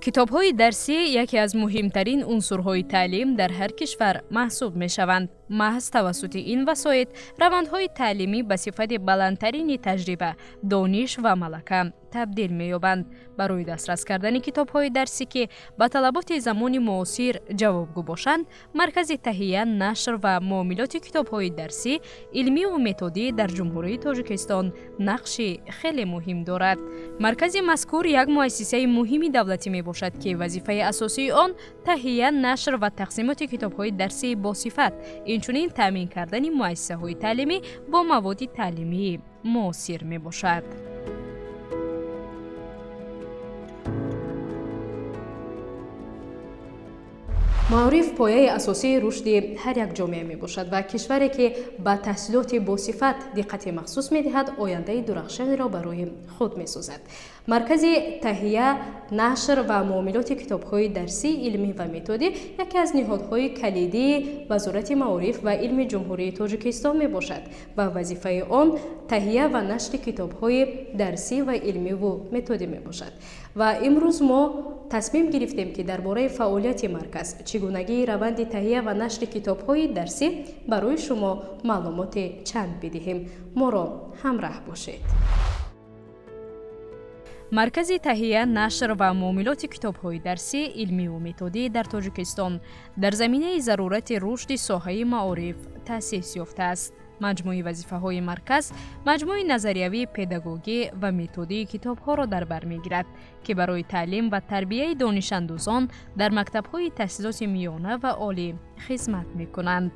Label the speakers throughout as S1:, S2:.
S1: Китобҳои дарсӣ яке аз муҳимтарин унсурҳои таълим дар ҳар кишвар маҳсуб мешаванд. Маҳз тавассути ин васоит равандҳои таълимӣ ба сифати баландтарини таҷриба, дониш ва малака табдил меёбанд. Барои дастрас кардани китобҳои дарсӣ, ки ба талаботи замони муосир ҷавобгӯ бошанд, Маркази таҳия, нашр ва муомилоти китобҳои дарсӣ, илмиву методӣ дар Ҷумҳурии Тоҷикистон нақши хеле муҳим дорад. Маркази мазкур як муассисаи муҳими давлатӣ мебошад, ки вазифаи асосии он таҳия, нашр ва тақсимоти китобҳои дарсии босифат, инчунин таъмин кардани муассисаҳои таълимӣ бо маводи таълимии муосир мебошад. Маориф пояи асосии рушди ҳар як ҷомеа мебошад ва кишваре, ки ба таҳсилоти босифат диққати махсус медиҳад, ояндаи дурахшонеро барои худ месозад. Маркази таҳия, нашр ва муомилоти китобҳои дарсӣ, илмӣ ва методӣ яке аз ниҳодҳои калидии Вазорати маориф ва илми Ҷумҳурии Тоҷикистон мебошад ва вазифаи он таҳия ва нашри китобҳои дарсӣ ва илмиву методӣ мебошад. Ва имрӯз мо тасмим гирифтем, ки дар бораи фаъолияти марказ, чигунагии раванди таҳия ва нашри китобҳои дарсӣ барои шумо маълумоти чанд бидиҳем. Моро ҳамраҳ бошед. Маркази таҳия, нашр ва муомилоти китобҳои дарсӣ, илмиву методӣ дар Тоҷикистон дар заминаи зарурати рушди соҳаи маориф таъсис ёфтааст. Маҷмӯи вазифаҳои марказ маҷмӯи назариявии педагогӣ ва методии китобҳоро дар бар мегирад, ки барои таълим ва тарбияи донишандӯзон дар мактабҳои таҳсилоти миёна ва олӣ хизмат мекунанд.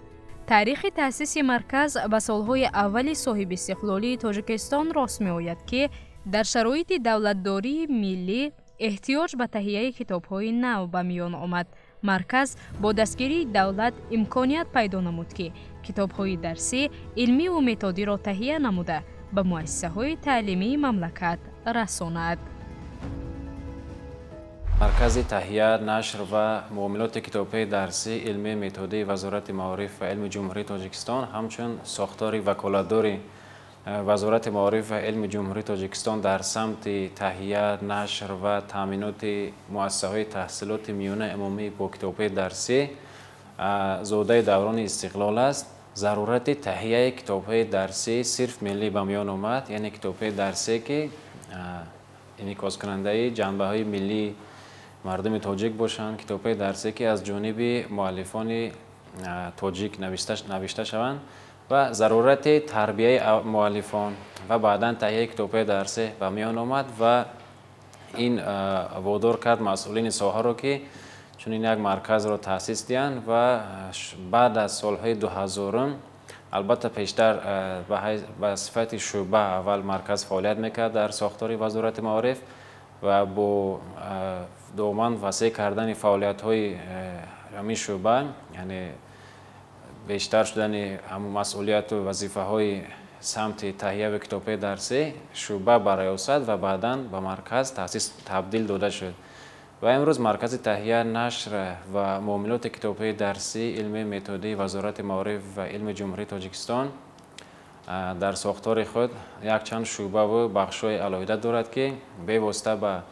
S1: Таърихи таъсиси марказ ба солҳои аввали соҳибистиқлолии Тоҷикистон рост меояд, ки дар шароити давлатдории миллӣ эҳтиёҷ ба таҳияи китобҳои нав ба миён омад. Марказ бо дастгирии давлат имконият пайдо намуд, ки китобҳои дарсӣ, илмиву методиро таҳия намуда ба муассисаҳои таълимии мамлакат расонад.
S2: Маркази таҳия, нашр ва муомилоти китобҳои дарсӣ, илмии методии Вазорати маориф ва илми Ҷумҳурии Тоҷикистон ҳамчун сохтори ваколатдори Вазорати маориф ва илми Ҷумҳурии Тоҷикистон дар самти таҳия, нашр ва таъминоти муассисаҳои таҳсилоти миёнаи умумӣ бо китобҳои дарсӣ зодаи даврони истиқлол аст. Зарурати таҳияи китобҳои дарсӣ сирф миллӣ ба миён омад, яъне китобҳои дарсие, ки инъикоскунандаи ҷанбаҳои миллии мардуми тоҷик бошанд, китобҳои дарсие, ки аз ҷониби муаллифони тоҷик навишта шаванд ва зарурати тарбияи муаллифон ва баъдан таҳияи китобҳои дарсӣ ба миён омад ва ин водор кард масъулини соҳаро, ки чунин як марказро таъсис диҳанд. Ва баъд аз солҳои 2000, албатта, пештар ба сифати шӯъба аввал марказ фаъолият мекард дар сохтори Вазорати маориф ва бо доман васеъ кардани фаъолиятҳои ҳамин шӯъба, яъне бештар шудани ҳамун масъулияту вазифаҳои самти таҳияи китобҳои дарсӣ, шӯъба ба раёсат ва баъдан ба марказ таъсис табдил дода шуд. Ва имрӯз Маркази таҳия, нашр ва муомилоти китобҳои дарсӣ, илмии методии Вазорати маориф ва илми Ҷумҳурии Тоҷикистон дар сохтори худ якчанд шӯъбаву бахшҳои алоҳида дорад, ки бевосита ба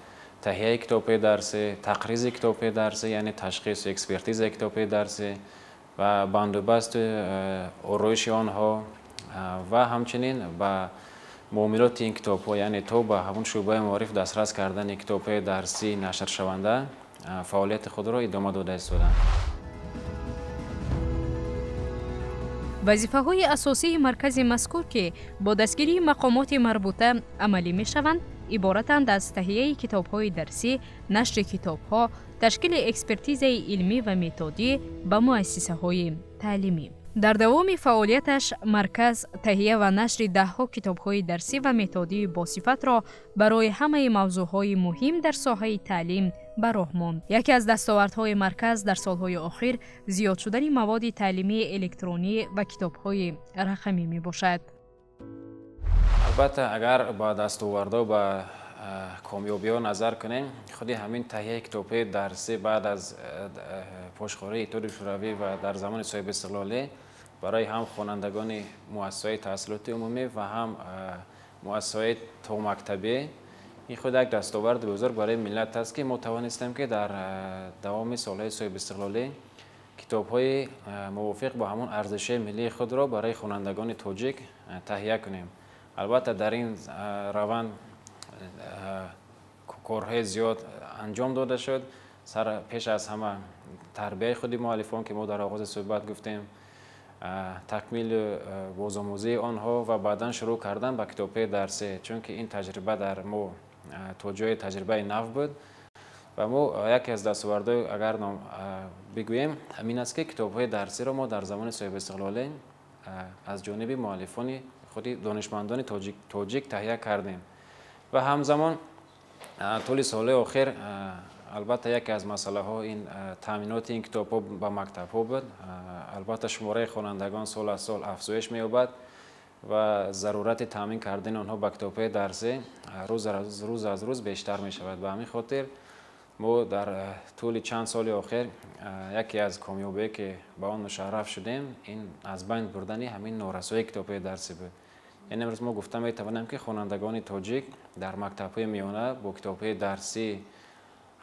S2: таҳияи китобҳои дарсӣ, тақризи китобҳои дарсӣ, яъне ташхису экспертизаи китобҳои дарсӣ ва бандубасту ороиши онҳо ва ҳамчунин ба муомилоти ин китобҳо, яъне то ба ҳамун шӯъбаи маориф дастрас кардани китобҳои дарсии нашршаванда фаъолияти худро идома дода истоданд.
S1: Вазифаҳои асосии маркази мазкур, ки бо дастгирии мақомоти марбута амалӣ мешаванд, иборатанд аз таҳияи китобҳои дарсӣ, нашри китобҳо, ташкили экспертизаи илмӣ ва методӣ ба муассисаҳои таълимӣ. Дар давоми фаъолияташ марказ таҳия ва нашри даҳҳо китобҳои дарсӣ ва методии босифатро барои ҳамаи мавзӯъҳои муҳим дар соҳаи таълим ба роҳ монд. Яке аз дастовардҳои марказ дар солҳои охир зиёд шудани маводи таълимии электронӣ ва китобҳои рақамӣ мебошад.
S2: Албатта, агар ба дастовардҳо, ба комёбиҳо назар кунем, худи ҳамин таҳияи китобҳои дарсӣ баъд аз пошхӯрии Иттиҳоди Шӯравӣ ва дар замони соҳибистиқлолӣ барои ҳам хонандагони муассисаҳои таҳсилоти умумӣ ва ҳам муассисаҳои томактабӣ Ин худ як дастоварди бузург барои миллат аст, ки мо тавонистем, ки дар давоми солҳои соҳибистиқлолӣ китобҳои мувофиқ бо ҳамон арзишҳои миллии худро барои хонандагони тоҷик таҳия кунем. Албатта, дар ин раванд корҳои зиёд анҷом дода шуд. Сар пеш аз ҳама тарбияи худи муаллифон, ки мо дар оғози суҳбат гуфтем, такмилу бозомӯзии онҳо ва баъдан шурӯъ кардан ба китобҳои дарсӣ, чунки ин таҷриба дар мо то ҷои таҷрибаи нав буд. Ва мо яке аз дастовардҳои, агар бигӯем, ҳамин аст, ки китобҳои дарсиро мо дар замони соҳибистиқлолӣ аз ҷониби муаллифони худи донишмандони тоҷик таҳия кардем. Ва ҳамзамон тӯли солҳои охир, албатта, яке аз масъалаҳо ин таъминоти ин китобҳо ба мактабҳо буд. Албатта, шумораи хонандагон сол аз сол афзоиш меёбад ва зарурати таъмин кардани онҳо ба китобҳои дарсӣ рӯз аз рӯз бештар мешавад. Ба ҳамин хотир мо дар тӯли чанд соли охир яке аз комёбие, ки ба он мушарраф шудем, ин аз байн бурдани ҳамин норасоии китобҳои дарсӣ буд. Яъне имрӯз мо гуфта метавонем, ки хонандагони тоҷик дар мактабҳои миёна бо китобҳои дарсӣ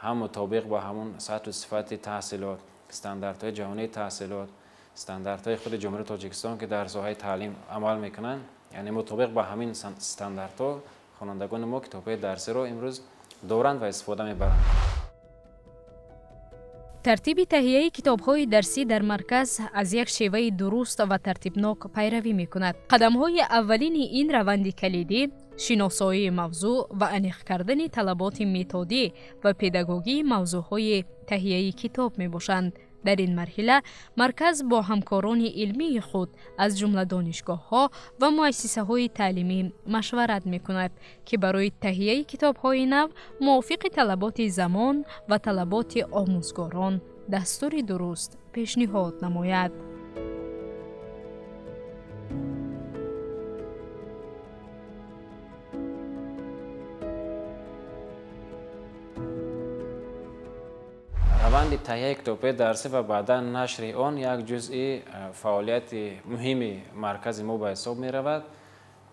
S2: ҳам мутобиқ ба ҳамон сатҳу сифати таҳсилот, стандартҳои ҷаҳонии таҳсилот, стандартҳои худи Ҷумҳурии Тоҷикистон, ки дар соҳаи таълим амал мекунанд, яъне мутобиқ ба ҳамин стандартҳо хонандагони мо китобҳои дарсиро имрӯз доранд ва истифода мебаранд.
S1: Тартиби таҳияи китобҳои дарсӣ дар марказ аз як шеваи дуруст ва тартибнок пайравӣ мекунад. Қадамҳои аввалини ин раванди калидӣ шиносоии мавзӯъ ва аниқ кардани талаботи методӣ ва педагогии мавзӯъҳои таҳияи китоб мебошанд. Дар ин марҳила марказ бо ҳамкорони илмии худ, аз ҷумла донишгоҳҳо ва муассисаҳои таълимӣ машварат мекунад, ки барои таҳияи китобҳои нав мувофиқи талаботи замон ва талаботи омӯзгорон дастури дуруст пешниҳод намояд.
S2: Раванди таҳияи китобҳои дарсӣ ва баъдан нашри он як ҷузъи фаъолияти муҳими маркази мо ба ҳисоб меравад.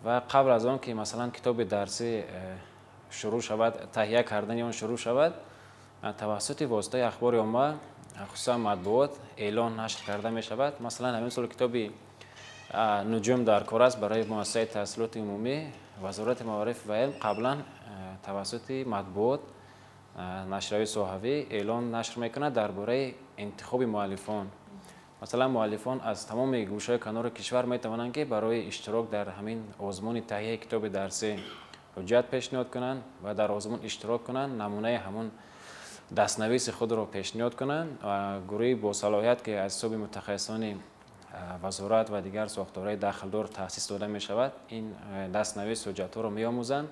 S2: Ва қабл аз он ки, масалан, китоби дарсӣ шурӯъ шавад, таҳия кардани он шурӯъ шавад, тавассути воситаи ахбори омма, хусусан матбуот, эълон нашр карда мешавад. Масалан, ҳамин сол китоби «Нуҷум дар кор аст» барои муассисаи таҳсилоти умумӣ Вазорати маориф ва илм қаблан тавассути матбуот, нашрияи соҳавӣ эълон нашр мекунад дар бораи интихоби муаллифон. Масалан, муаллифон аз тамоми гӯшаи канори кишвар метавонанд, ки барои иштирок дар ҳамин озмуни таҳияи китоби дарсӣ ҳуҷҷат пешниҳод кунанд ва дар озмун иштирок кунанд, намунаи ҳамон дастнависи худро пешниҳод кунанд. Гурӯҳи босалоҳият, ки аз ҳисоби мутахассисони вазорат ва дигар сохторҳои дахлдор таъсис дода мешавад, ин дастнавис ҳуҷҷатҳоро меомӯзанд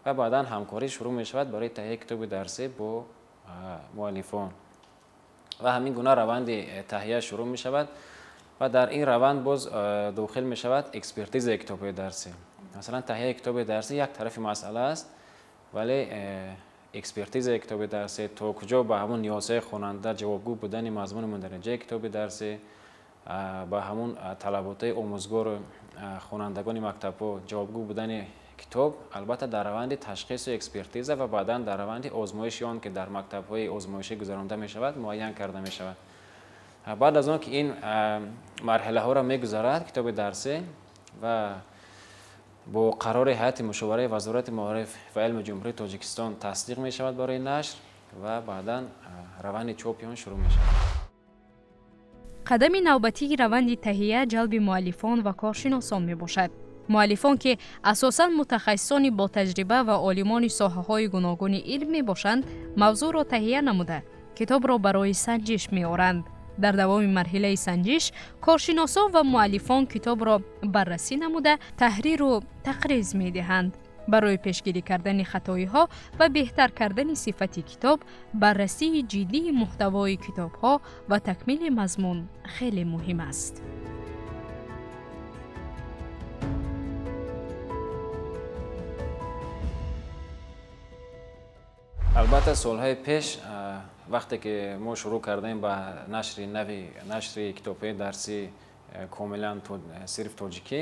S2: ва баъдан ҳамкорӣ шурӯъ мешавад барои таҳияи китоби дарсӣ бо муаллифон. Ва ҳамин гуна раванди таҳия шурӯъ мешавад ва дар ин раванд боз дохил мешавад экспертизаи китобҳои дарсӣ. Масалан, таҳияи китоби дарсӣ як тарафи масъала аст, вале экспертизаи китоби дарсӣ то куҷо ба ҳамон ниёзҳои хонанда ҷавобгӯ будани мазмуни мундариҷаи китоби дарсӣ, ба ҳамон талаботҳои омӯзгору хонандагони мактабҳо ҷавобгӯ будани китоб, албатта, дар раванди ташхису экспертиза ва баъдан дар раванди озмоиши он, ки дар мактабҳои озмоишӣ гузаронда мешавад, муайян карда мешавад. Баъд аз он ки ин марҳилаҳоро мегузарад китоби дарсӣ ва бо қарори ҳайати мушовараи Вазорати маориф ва илми Ҷумҳурии Тоҷикистон тасдиқ мешавад барои нашр ва баъдан раванди чопи он шурӯъ мешавад.
S1: Қадами навбатии раванди таҳия ҷалби муаллифон ва коршиносон мебошад. Муаллифон, ки асосан мутахассисони ботаҷриба ва олимони соҳаҳои гуногуни илм мебошанд, мавзӯъро таҳия намуда, китобро барои санҷиш меоранд. Дар давоми марҳилаи санҷиш коршиносон ва муаллифон китобро баррасӣ намуда, таҳриру тақриз медиҳанд. Барои пешгирӣ кардани хатоиҳо ва беҳтар кардани сифати китоб, баррасии ҷиддии муҳтавои китобҳо ва такмили мазмун хеле муҳим аст.
S2: Албатта, солҳои пеш, вақте ки мо шурӯъ кардем ба нашри нави нашри китобҳои дарсӣ комилан сирф тоҷикӣ,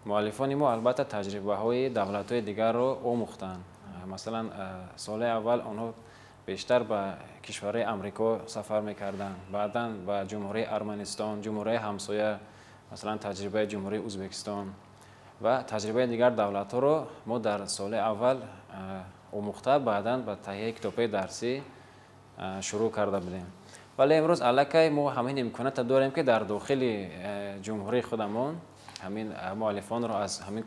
S2: муаллифони мо, албатта, таҷрибаҳои давлатҳои дигарро омӯхтанд. Масалан, соли аввал онҳо бештар ба кишварҳои Амрико сафар мекарданд, баъдан ба Ҷумҳурии Арманистон, ҷумҳурии ҳамсоя, масалан таҷрибаи Ҷумҳурии Ӯзбекистон ва таҷрибаи дигар давлатҳоро мо дар соли аввал омӯхта, баъдан ба таҳияи китобҳои дарсӣ шурӯъ карда будем. Вале имрӯз аллакай мо ҳамин имкониятро дорем, ки дар дохили ҷумҳурии худамон ҳамин муаллифонро аз ҳамин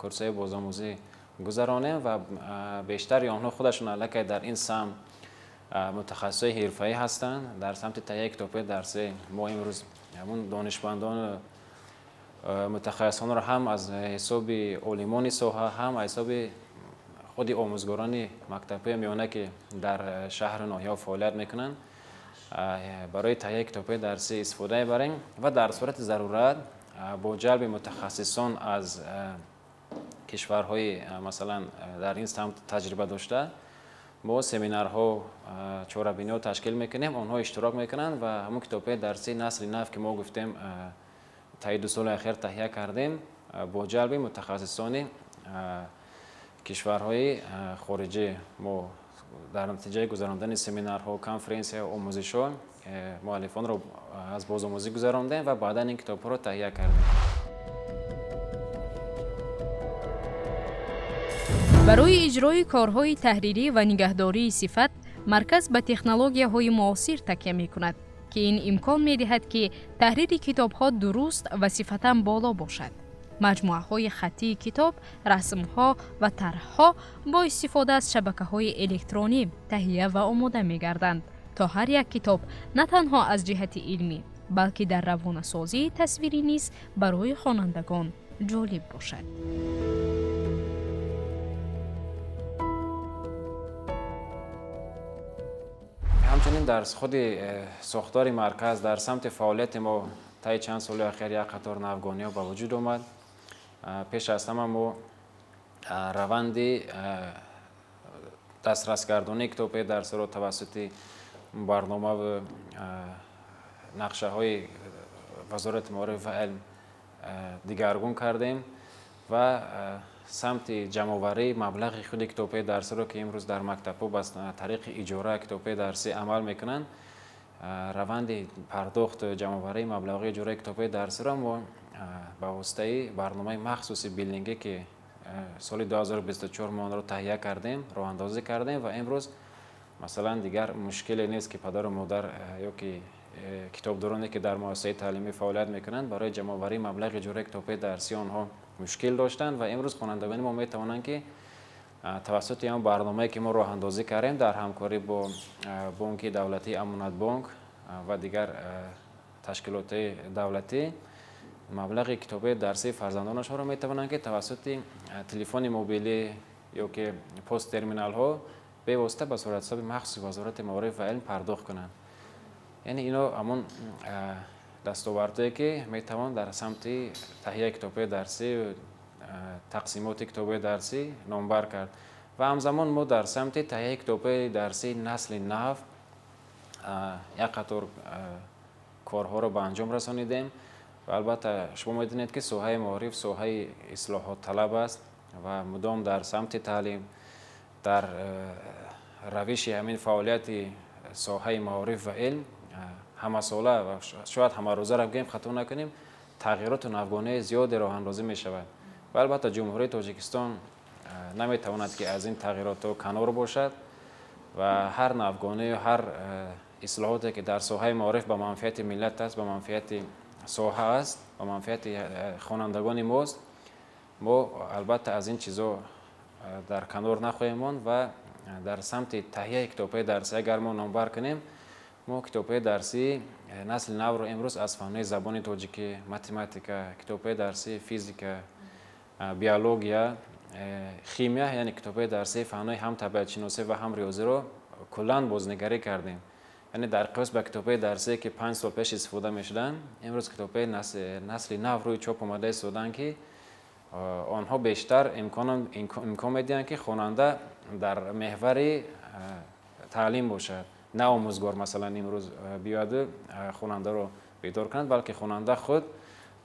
S2: курсҳои бозомӯзӣ гузаронем ва бештари онҳо худашон аллакай дар ин самт мутахассисои ҳирфаӣ ҳастанд. Дар самти таҳияи китобҳои дарсӣ мо имрӯз ҳамун донишмандону мутахассисонро ҳам аз ҳисоби олимони соҳа, ҳам аз ҳисоби худи омӯзгорони мактабҳои миёна, ки дар шаҳру ноҳияҳо фаъолият мекунанд, барои таҳияи китобҳои дарсӣ истифода мебарем ва дар сурати зарурат бо ҷалби мутахассисон аз кишварҳои, масалан, дар ин самт таҷриба дошта, мо семинарҳо, чорабиниҳо ташкил мекунем, онҳо иштирок мекунанд ва ҳамон китобҳои дарсии насли нав, ки мо гуфтем таи 2 соли ахир таҳия кардем, бо ҷалби мутахассисони кишварҳои хориҷӣ мо дар натиҷаи гузарондани семинарҳо, конференсия, омӯзишҳо муаллифонро аз бозомӯзӣ гузарондем ва баъдан ин китобҳоро таҳия кардем.
S1: Барои иҷрои корҳои таҳрирӣ ва нигаҳдории сифат марказ ба технологияҳои муосир такя мекунад, ки ин имкон медиҳад, ки таҳрири китобҳо дуруст ва сифатан боло бошад. Маҷмӯаҳои хаттии китоб, расмҳо ва тарҳҳо бо истифода аз шабакаҳои электронӣ таҳия ва омода мегарданд, то ҳар як китоб на танҳо аз ҷиҳати илмӣ, балки дар равонасозии тасвирӣ низ барои хонандагон ҷолиб бошад.
S2: Ҳамчунин дар худи сохтори марказ дар самти фаъолияти мо таи чанд соли ахир як қатор навгониҳо ба вуҷуд омад. Пеш аз ҳама мо раванди дастрасгардонии китобҳои дарсиро тавассути барномаву нақшаҳои Вазорати маориф ва илм дигаргун кардем ва самти ҷамъоварии маблағи худи китобҳои дарсиро, ки имрӯз дар мактабҳо ба тариқи иҷора китобҳои дарсӣ амал мекунанд, раванди пардохту ҷамъоварии маблағи иҷораи китобҳои дарсиро мо ба воситаи барномаи махсуси биллингӣ, ки соли 2024 мо онро таҳия кардем, роҳандозӣ кардем ва имрӯз масалан дигар мушкиле нест, ки падару модар ё ки китобдороне, ки дар муассисаи таълимӣ фаъолият мекунанд, барои ҷамъоварии маблағи иҷораи китобҳои дарсии онҳо мушкил доштанд ва имрӯз хонандагони мо метавонанд, ки тавассути он барномае, ки мо роҳандозӣ кардем дар ҳамкорӣ бо Бонки давлатии Амонатбонк ва дигар ташкилотҳои давлатӣ, маблағи китобҳои дарсии фарзандонашонро метавонанд, ки тавассути телефони мобилӣ ё ки посттерминалҳо бевосита ба суратҳисоби махсуси Вазорати маориф ва илм пардохт кунанд. Яъне ино ҳамон дастовардҳое, ки метавон дар самти таҳияи китобҳои дарсӣ, тақсимоти китобҳои дарсӣ номбар кард. Ва ҳамзамон мо дар самти таҳияи китобҳои дарсии насли нав як қатор корҳоро ба анҷом расонидем. Ва албатта шумо медонед, ки соҳаи маориф соҳаи ислоҳотталаб аст ва мудом дар самти таълим, дар равиши ҳамин фаъолияти соҳаи маориф ва илм ҳамасола ва шояд ҳамарӯзаро бигӯем, хато накунем, тағйироту навгониҳои зиёде роҳандозӣ мешавад. Ва албатта Ҷумҳурии Тоҷикистон наметавонад, ки аз ин тағйиротҳо канор бошад ва ҳар навгонию ҳар ислоҳоте, ки дар соҳаи маориф ба манфиати миллат аст, ба манфиати соҳа аст, ба манфиати хонандагони мост, мо албатта аз ин чизо дар канор нахоҳем монд ва дар самти таҳияи китобҳои дарсӣ агар мо номбар кунем, мо китобҳои дарсии насли навро имрӯз аз фанҳои забони тоҷикӣ, математика, китобҳои дарсии физика, биология, химия, яъне китобҳои дарсии фанҳои ҳам табиатшиносӣ ва ҳам риёзиро куллан бознигарӣ кардем. Яъне дар қиёс ба китобҳои дарсие, ки 5 сол пеш истифода мешуданд, имрӯз китобҳои насли нав рӯи чоп омада истоданд, ки онҳо бештар имкон медиҳанд, ки хонанда дар меҳвари таълим бошад. На омӯзгор масалан имрӯз биёяду хонандаро бедор кунад, балки хонанда худ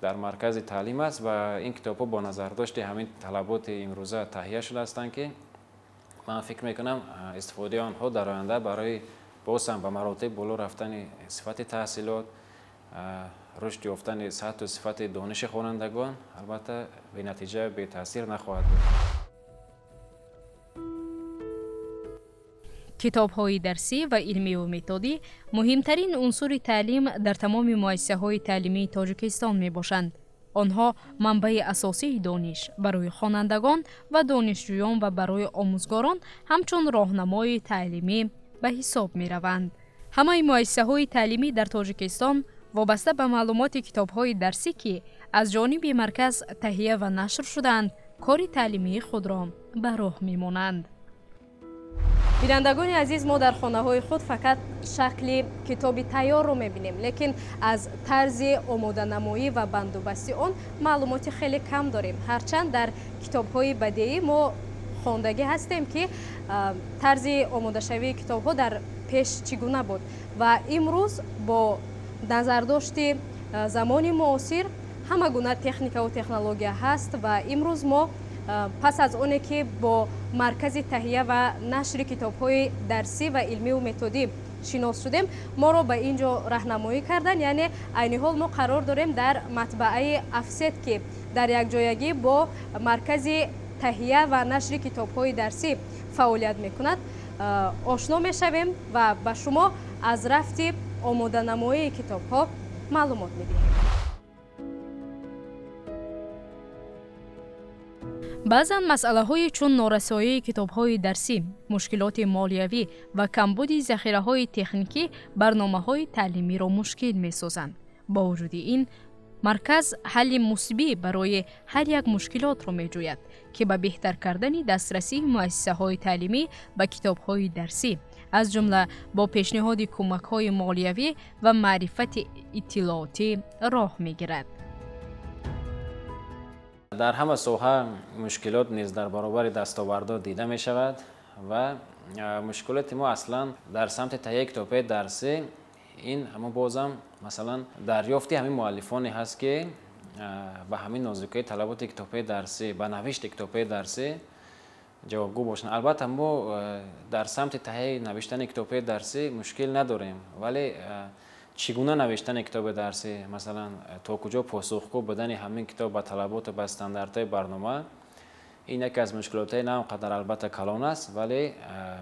S2: дар маркази таълим аст ва ин китобҳо бо назардошти ҳамин талаботи имрӯза таҳия шуда ҳастанд, ки Ман фикр мекунам, истифодаи онҳо дар оянда барои боз ҳам ба маротиб боло рафтани сифати таҳсилот, рушд ёфтани сатҳу сифати дониши хонандагон албатта бенатиҷа, бетаъсир нахоҳад буд.
S1: Китобҳои дарсӣ ва илмиву методӣ муҳимтарин унсури таълим дар тамоми муассисаҳои таълимии Тоҷикистон мебошанд. Онҳо манбаи асосии дониш барои хонандагон ва донишҷӯён ва барои омӯзгорон ҳамчун роҳнамои таълимӣ ба ҳисоб мераванд. Ҳамаи муассисаҳои таълимӣ дар Тоҷикистон вобаста ба маълумоти китобҳои дарсӣ, ки аз ҷониби марказ таҳия ва нашр шудаанд, кори таълимии худро ба роҳ мемонанд. Бинандагони азиз, мо дар хонаҳои худ фақат шакли китоби тайёрро мебинем, лекин аз тарзи омоданамоӣ ва бандубасти он маълумоти хеле кам дорем. Ҳарчанд дар китобҳои бадеӣ мо хондагӣ ҳастем, ки тарзи омодашавии китобҳо дар пеш чӣ гуна буд ва имрӯз бо назардошти замони муосир ҳама гуна техникаву технология ҳаст ва имрӯз мо пас аз оне ки бо маркази таҳия ва нашри китобҳои дарсӣ ва илмиву методӣ шинос шудем, моро ба ин ҷо раҳнамоӣ карданд. Яъне айни ҳол мо қарор дорем дар матбааи Афсет, ки дар якҷоягӣ бо маркази таҳия ва нашри китобҳои дарсӣ фаъолият мекунад. Ошно мешавем ва ба шумо аз рафти омоданамоии китобҳо маълумот медиҳем. Баъзан масъалаҳои чун норасоии китобҳои дарсӣ, мушкилоти молиявӣ ва камбуди захираҳои техникӣ барномаҳои таълимиро мушкил месозанд. Бо вуҷуди ин, марказ ҳалли мусбӣ барои ҳар як мушкилотро меҷӯяд, ки ба беҳтар кардани дастрасии муассисаҳои таълимӣ ба китобҳои дарсӣ, аз ҷумла бо пешниҳоди кӯмакҳои молиявӣ ва маърифати иттилоотӣ роҳ мегирад.
S2: Дар ҳама соҳа мушкилот низ дар баробари дастовардҳо дида мешавад ва мушкилоти мо аслан дар самти таҳияи китобҳои дарсӣ ин ҳамо бозам масалан дарёфти ҳамин муаллифоне ҳаст, ки ба ҳамин нозукии талаботи китобҳои дарсӣ, ба навишти китобҳои дарсӣ ҷавобгӯ бошанд. Албатта мо дар самти таҳияи навиштани китобҳои дарсӣ мушкил надорем, вале чӣ гуна навиштани китоби дарсӣ, масалан то куҷо посухгӯ будани ҳамин китоб ба талаботу ба стандартҳои барнома, ин яке аз мушкилотҳои на он қадар албатта калон аст, вале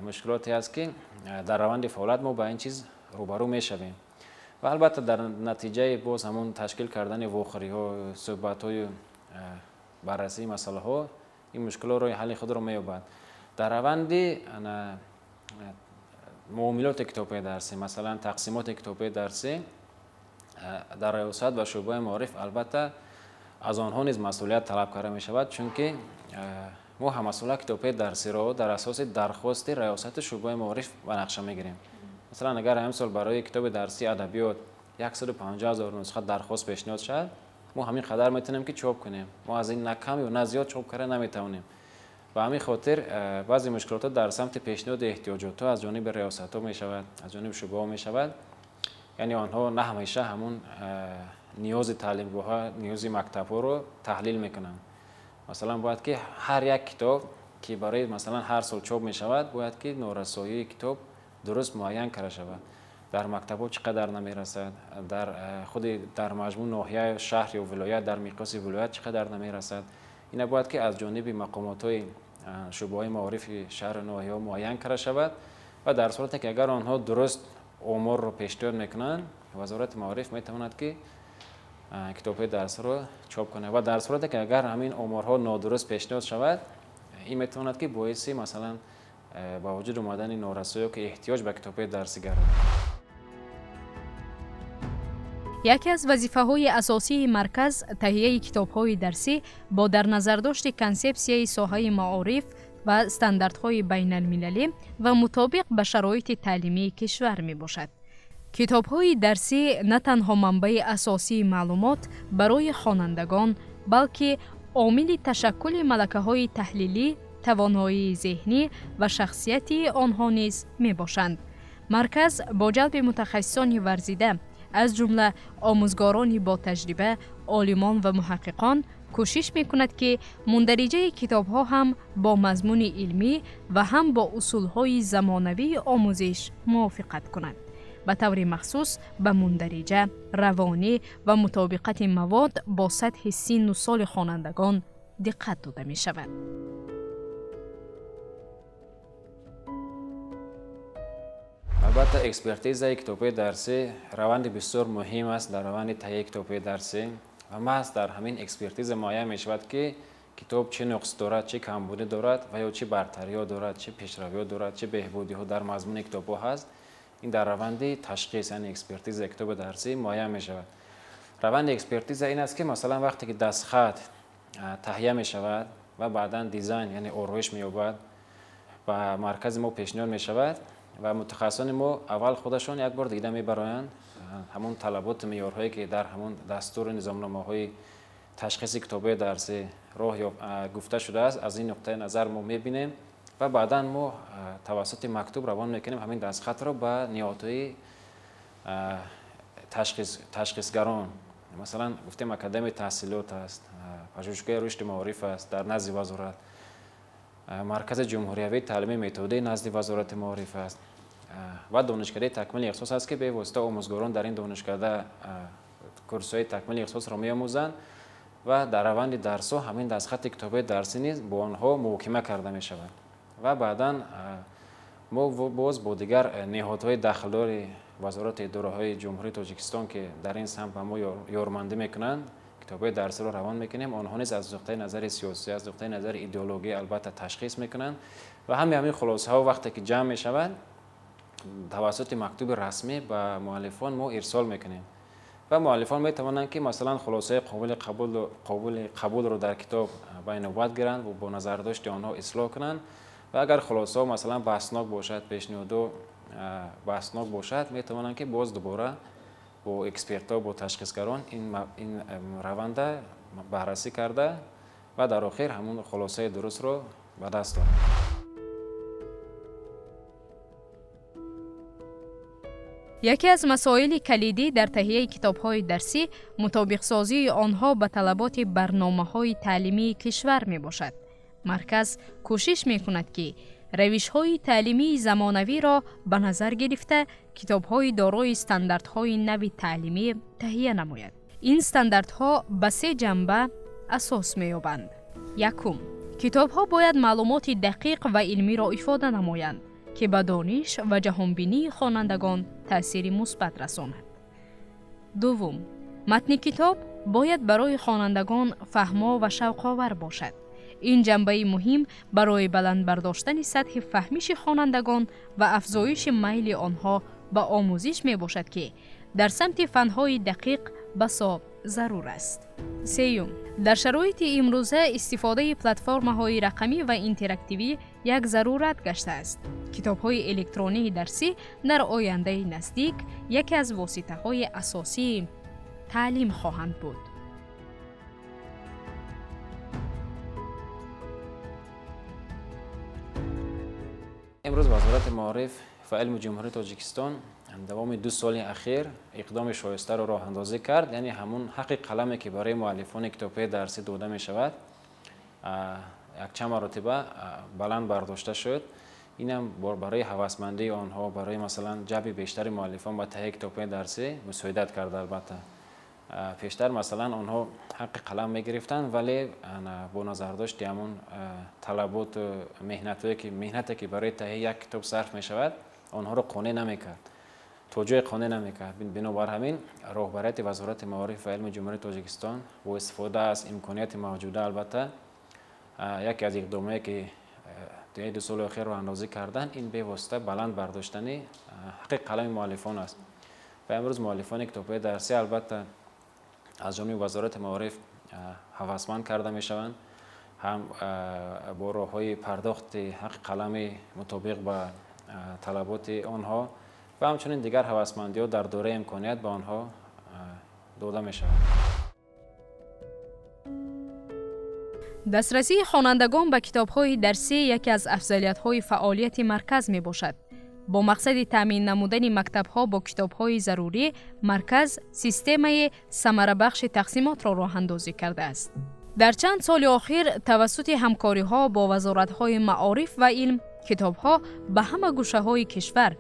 S2: мушкилоте аст, ки дар раванди фаъолият мо ба ин чиз рӯбарӯ мешавем. Ва албатта дар натиҷаи боз ҳамон ташкил кардани вохӯриҳо, суҳбатҳою баррасии масъалаҳо ин мушкилот роҳи ҳалли худро меёбад. Дар раванди муомилоти китобҳои дарсӣ, масалан тақсимоти китобҳои дарсӣ дар раёсат ва шӯъбаи маориф албатта аз онҳо низ масъулият талаб карда мешавад, чунки мо ҳамасола китобҳои дарсиро дар асоси дархости раёсати шӯъбаи маориф ба нақша мегирем. Масалан агар ҳамин сол барои китоби дарсии адабиёт 150 000 нусха дархост пешниҳод шавад, мо ҳамин қадар метавонем ки чоп кунем. Мо аз ин на кам ё на зиёд чоп карда наметавонем. Ба ҳамин хотир баъзе мушкилотҳо дар самти пешниҳоди эҳтиёҷотҳо аз ҷониби риёсатҳо мешавад, аз ҷониби шӯъбаҳо мешавад. Яъне онҳо на ҳамеша ҳамун ниёзи таълимгоҳҳо, ниёзи мактабҳоро таҳлил мекунанд. Масалан бояд ки ҳар як китоб, ки барои масалан ҳар сол чоп мешавад, бояд ки норасоии китоб дуруст муайян карда шавад. Дар мактабҳо чӣ қадар намерасад, дар худи дар маҷмӯъ ноҳия, шаҳр ё вилоят, дар миқёси вилоят чӣ қадар намерасад. Ина бояд ки аз ҷониби мақомотҳои шӯъбаҳои маорифи шаҳру ноҳияҳо муайян карда шавад ва дар сурате ки агар онҳо дуруст оморро пешниҳод мекунанд, вазорати маориф метавонад ки китобҳои дарсиро чоп кунад ва дар сурате ки агар ҳамин оморҳо нодуруст пешниҳод шавад, ин метавонад ки боиси масалан ба вуҷуд омадани норасоӣ ё ки эҳтиёҷ ба китобҳои дарсӣ гардад.
S1: Яке аз вазифаҳои асосии марказ таҳияи китобҳои дарсӣ бо дар назардошти консепсияи соҳаи маориф ва стандартҳои байналмилалӣ ва мутобиқ ба шароити таълимии кишвар мебошад. Китобҳои дарсӣ на танҳо манбаи асосии маълумот барои хонандагон, балки омили ташаккули малакаҳои таҳлилӣ, тавоноии зеҳнӣ ва шахсияти онҳо низ мебошанд. Марказ бо ҷалби мутахассисони варзида, аз ҷумла омӯзгорони ботаҷриба, олимон ва муҳаққиқон Кӯшиш мекунад, ки мундариҷаи китобҳо ҳам бо мазмуни илмӣ ва ҳам бо усулҳои замонавии омӯзиш мувофиқат кунад. Ба таври махсус ба мундариҷа, равонӣ ва мутобиқати мавод бо сатҳи синну соли хонандагон диққат дода мешавад.
S2: Албатта, экспертизаи китобҳои дарсӣ раванди бисёр муҳим аст дар раванди таҳияи китобҳои дарсӣ ва маҳз дар ҳамин экспертиза муайян мешавад, ки китоб чӣ нуқс дорад, чӣ камбудӣ дорад ва ё чӣ бартариҳо дорад, чӣ пешравиҳо дорад, чӣ беҳбудиҳо дар мазмуни китобҳо ҳаст. Ин дар раванди ташхис, яъне экспертизаи китоби дарсӣ муайян мешавад. Раванди экспертиза ин аст, ки масалан вақте ки дастхат таҳия мешавад ва баъдан дизайн, яъне ороиш меёбад, ба маркази мо пешниҳод мешавад ва мутахассисони мо аввал худашон як бор дида мебароянд ҳамон талаботу меъёрҳое, ки дар ҳамон дастуру низомномаҳои ташхиси китобҳои дарсӣ роҳ гуфта шудааст. Аз ин нуқтаи назар мо мебинем ва баъдан мо тавассути мактуб равон мекунем ҳамин дастхатро ба ниҳодҳои ташхисгарон. Масалан, гуфтем, Академияи таҳсилот аст, Пажӯҳишгоҳи рушди маориф аст дар назди вазорат, Маркази ҷумҳуриявии таълимии методии назди Вазорати маориф аст ва Донишкадаи такмили ихтисос аст, ки бевосита омӯзгорон дар ин донишкада курсҳои такмили ихтисосро меомӯзанд ва дар раванди дарсҳо ҳамин дастхати китобҳои дарсӣ низ бо онҳо муҳокима карда мешавад. Ва баъдан мо боз бо дигар ниҳодҳои дахлдори вазорати идораҳои Ҷумҳурии Тоҷикистон, ки дар ин самт ба мо ёрмандӣ мекунанд, китобҳои дарсиро равон мекунем. Онҳо низ аз нуқтаи назари сиёсӣ, аз нуқтаи назари идеологӣ албатта ташхис мекунанд ва ҳамаи ҳамин хулосаҳо вақте ки ҷамъ мешавад, тавассути мактуби расмӣ ба муаллифон мо ирсол мекунем ва муаллифон метавонанд, ки масалан хулосаи қобили қабулро дар китоб ба инобат гиранд ва бо назардошти онҳо ислоҳ кунанд ва агар хулосаҳо масалан баҳснок бошад, пешниҳодҳо баҳснок бошад, метавонанд, ки боз дубора бо экспертҳо, бо ташхисгарон ин раванда баррасӣ карда ва дар охир ҳамон хулосаи дурустро ба даст оранд.
S1: Яке аз масоили калидӣ дар таҳияи китобҳои дарсӣ мутобиқсозии онҳо ба талаботи барномаҳои таълимии кишвар мебошад. Марказ кӯшиш мекунад, ки равишҳои таълимии замонавиро ба назар гирифта, китобҳои дорои стандартҳои нави таълимӣ таҳия намояд. Ин стандартҳо ба се ҷанба асос меёбанд. Якум, китобҳо бояд маълумоти дақиқ ва илмиро ифода намоянд, ки ба дониш ва ҷаҳонбинии хонандагон таъсири мусбат расонад. Дуввум, матни китоб бояд барои хонандагон фаҳмо ва шавқовар бошад. Ин ҷанбаи муҳим барои баланд бардоштани сатҳи фаҳмиши хонандагон ва афзоиши майли онҳо ба омӯзиш мебошад, ки дар самти фанҳои дақиқ басо зарур аст. Сеюм, дар шароити имрӯза истифодаи платформаҳои рақамӣ ва интерактивӣ як зарурат гаштааст. Китобҳои электронии дарсӣ дар ояндаи наздик яке аз воситаҳои асосии таълим хоҳанд буд.
S2: Имрӯз Вазорати маориф ва илми Ҷумҳурии Тоҷикистон давоми 2 соли ахир иқдоми шоистаро роҳандозӣ кард, яъне ҳамун ҳаққи қаламе, ки барои муаллифони китобҳои дарсӣ дода мешавад, якчанд маротиба баланд бардошта шуд. Инам барои ҳавасмандии онҳо, барои масалан ҷалби бештари муаллифон ба таҳияи китобҳои дарсӣ мусоидат кард. Албатта, пештар масалан онҳо ҳаққи қалам мегирифтанд, вале бо назардошти ҳамон талаботу меҳнате, ки барои таҳияи як китоб сарф мешавад, онҳоро қонеъ намекард, то ҷое қонеъ намекард. Бинобар ҳамин роҳбарияти Вазорати маориф ва илми Ҷумҳурии Тоҷикистон бо истифода аз имконияти мавҷуда, албатта, яке аз иқдомое, ки тӯи 2 соли охир роҳандозӣ карданд, ин бевосита баланд бардоштани ҳаққи қалами муаллифон аст. Ва имрӯз муаллифони китобҳои дарсӣ албатта аз ҷониби Вазорати маориф ҳавасманд карда мешаванд, ҳам бо роҳҳои пардохти ҳаққи қалами мутобиқ ба талаботи онҳо ва ҳамчунин дигар ҳавасмандиҳо дар доираи имконият ба онҳо дода мешаванд.
S1: Дастрасии хонандагон ба китобҳои дарсӣ яке аз афзалиятҳои фаъолияти марказ мебошад. Бо мақсади таъмин намудани мактабҳо бо китобҳои зарурӣ, марказ системаи самарабахши тақсимотро роҳандозӣ кардааст. Дар чанд соли охир тавассути ҳамкориҳо бо вазоратҳои маориф ва илм китобҳо ба ҳама гӯшаҳои кишвар,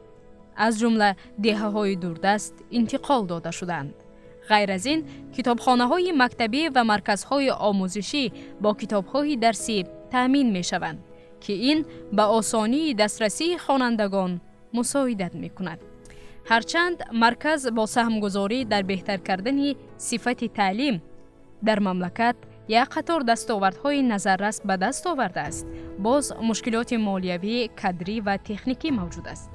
S1: аз ҷумла деҳаҳои дурдаст, интиқол дода шуданд. Ғайр аз ин, китобхонаҳои мактабӣ ва марказҳои омӯзишӣ бо китобҳои дарсӣ таъмин мешаванд, ки ин ба осонии дастрасии хонандагон мусоидат мекунад. Ҳарчанд марказ бо саҳмгузорӣ дар беҳтар кардани сифати таълим дар мамлакат як қатор дастовардҳои назаррас ба даст овардааст, боз мушкилоти молиявӣ, кадрӣ ва техникӣ мавҷуд аст.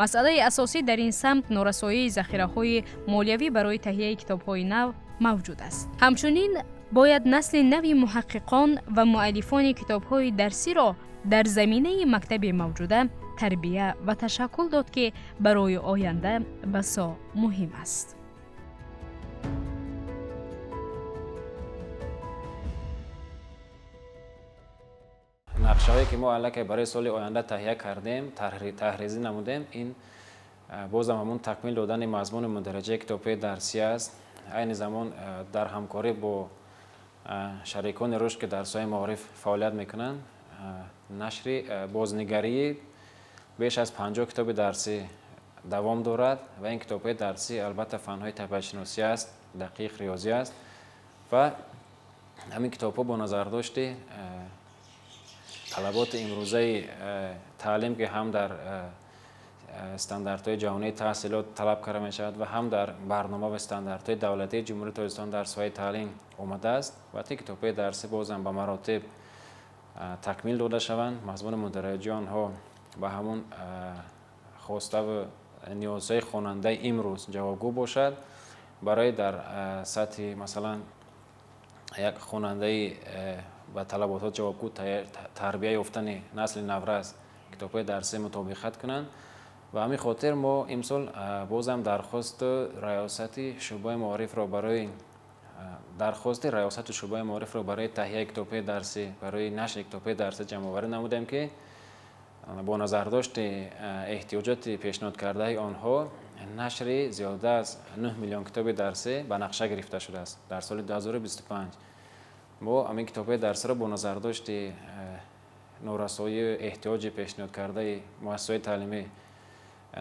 S1: Масъалаи асосӣ дар ин самт норасоии захираҳои молиявӣ барои таҳияи китобҳои нав мавҷуд аст. Ҳамчунин бояд насли нави муҳаққиқон ва муаллифони китобҳои дарсиро дар заминаи мактаби мавҷуда тарбия ва ташаккул дод, ки барои оянда басо муҳим аст.
S2: Нақшаҳое ки мо аллакай барои соли оянда таҳия кардем, таҳризӣ намудем, ин бозам ҳамун такмил додани мазмуни мундариҷаи китобҳои дарсӣ аст. Айни замон дар ҳамкорӣ бо шарикони рушд, ки дар соҳаи маориф фаъолият мекунанд, нашри бознигарии беш аз 50 китоби дарсӣ давом дорад ва ин китобҳои дарсӣ албатта фанҳои табиатшиносӣ аст, дақиқ, риёзӣ аст ва ҳамин китобҳо бо назардошти талаботи имрӯзаи таълим, ки ҳам дар стандартҳои ҷаҳонии таҳсилот талаб карда мешавад ва ҳам дар барнома ва стандартҳои давлатии Ҷумҳурии Тоҷикистон дар соҳаи таълим омадааст, вақте китобҳои дарсӣ бозам ба маротиб такмил дода шаванд, мазмуни мундариҷаи онҳо ба ҳамон хоставу ниёзҳои хонандаи имрӯз ҷавобгӯ бошад. Барои дар сатҳи масалан як хонандаи ба талаботҳо ҷавобгӯ тарбия ёфтани насли наврас китобҳои дарсӣ мутобиқат кунанд. Ба ҳамин хотир мо имсол бозам дархости раёсати шӯъбаи маорифро барои дархости раёсати шӯъбаи маорифро барои таҳияи китобҳои дарсӣ, барои нашри китобҳои дарсӣ ҷамъоварӣ намудем, ки бо назардошти эҳтиёҷоти пешниҳодкардаи онҳо нашри зиёда аз 9 миллион китоби дарсӣ ба нақша гирифта шудааст дар соли 2025. Мо ҳамин китобҳои дарсиро бо назардошти норасоии эҳтиёҷи пешниҳодкардаи муассисаҳои таълимӣ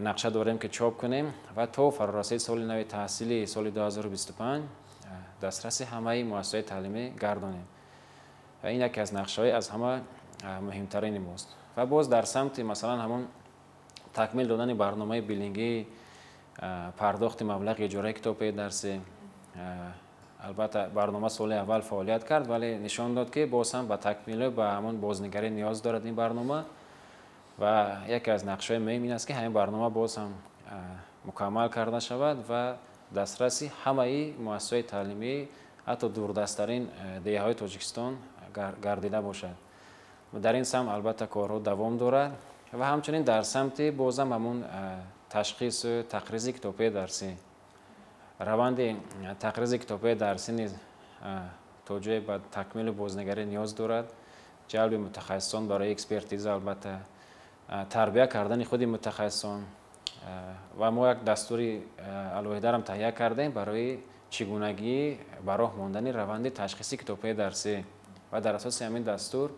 S2: нақша дорем, ки чоп кунем ва то фарорасии соли нави таҳсили соли 2025 дастраси ҳамаи муассисаҳои таълимӣ гардонем. Ва ин яке аз нақшаҳои аз ҳама муҳимтарини мост. Ва боз дар самти масалан ҳамон такмил додани барномаи билингии пардохти маблағи иҷораи китобҳои дарсӣ, албатта барнома соли аввал фаъолият кард, вале нишон дод, ки боз ҳам ба такмилу ба ҳамон бознигарӣ ниёз дорад ин барнома. Ва яке аз нақшаҳои муҳим ин аст, ки ҳамин барнома боз ҳам мукаммал карда шавад ва дастраси ҳамаи муассисаҳои таълимӣ, ҳатто дурдасттарин деҳаҳои Тоҷикистон гардида бошад. Дар ин самт албатта корҳо давом дорад ва ҳамчунин дар самти бозам ҳамон ташхису тақризи китобҳои дарсӣ. Раванди тақризи китобҳои дарсӣ низ то ҷое ба такмилу бознигарӣ ниёз дорад. Ҷалби мутахассисон барои экспертиза, албатта тарбия кардани худи мутахассисон ва мо як дастури алоҳидарам таҳия кардем барои чӣ гунагии ба роҳ мондани раванди ташхиси китобҳои дарсӣ ва дар асоси ҳамин дастур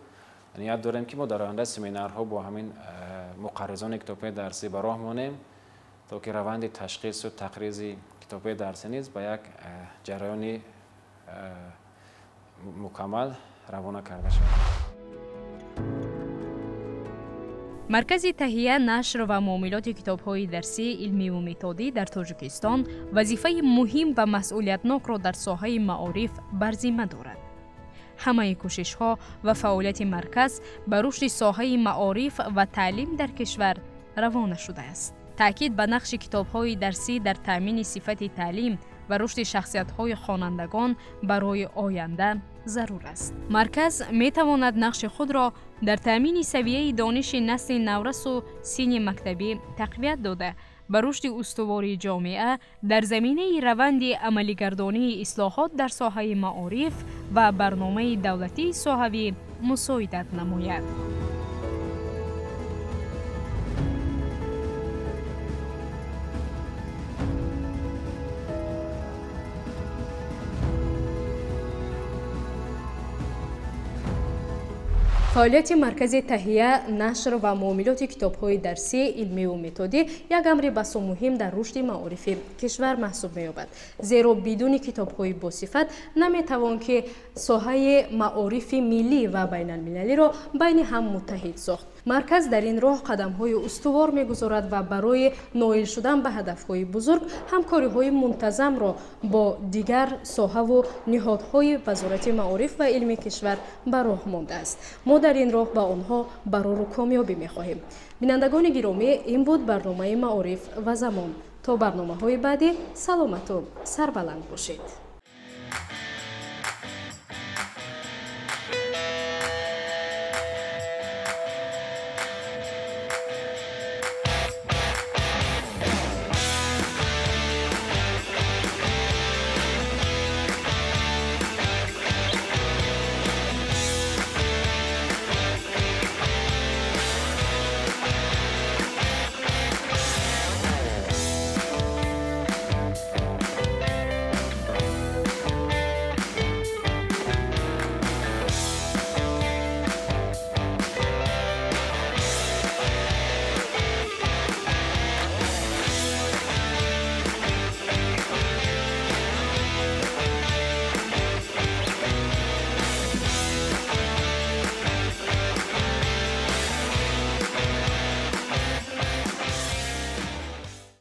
S2: ният дорем, ки мо дар оянда семинарҳо бо ҳамин муқарризони китобҳои дарсӣ ба роҳ монем, то ки раванди ташхису тақризи китобҳои дарсӣ низ ба як ҷараёни мукаммал равона карда шавад.
S1: Маркази таҳия, нашр ва муомилоти китобҳои дарсӣ, илмиву методӣ дар Тоҷикистон вазифаи муҳим ва масъулиятнокро дар соҳаи маориф бар зимма дорад. Ҳамаи кӯшишҳо ва фаъолияти марказ ба рушди соҳаи маориф ва таълим дар кишвар равона шудааст. Таъкид ба нақши китобҳои дарсӣ дар таъмини сифати таълим ва рушди шахсиятҳои хонандагон барои оянда зарур аст. Марказ метавонад нақши худро дар таъмини савияи дониши насли наврасу синни мактабӣ тақвият дода, ба рушди устувори ҷомеа дар заминаи раванди амалигардонии ислоҳот дар соҳаи маориф ва барномаи давлатии соҳавӣ мусоидат намояд. Фаъолияти маркази таҳия, нашр ва муомилоти китобҳои дарсӣ, илмиву методӣ як амри басо муҳим дар рушди маорифи кишвар маҳсуб меёбад. Зеро бидуни китобҳои босифат наметавон ки соҳаи маорифи миллӣ ва байналмилалиро байни ҳам муттаҳид сохт. Марказ дар ин роҳ қадамҳои устувор мегузорад ва барои ноил шудан ба ҳадафҳои бузург ҳамкориҳои мунтазамро бо дигар соҳаву ниҳодҳои Вазорати маориф ва илми кишвар ба роҳ мондааст. Мо дар ин роҳ ба онҳо барору комёбӣ мехоҳем. Бинандагони гиромӣ, ин буд барномаи «Маориф ва замон». То барномаҳои баъдӣ саломату сарбаланд бошед.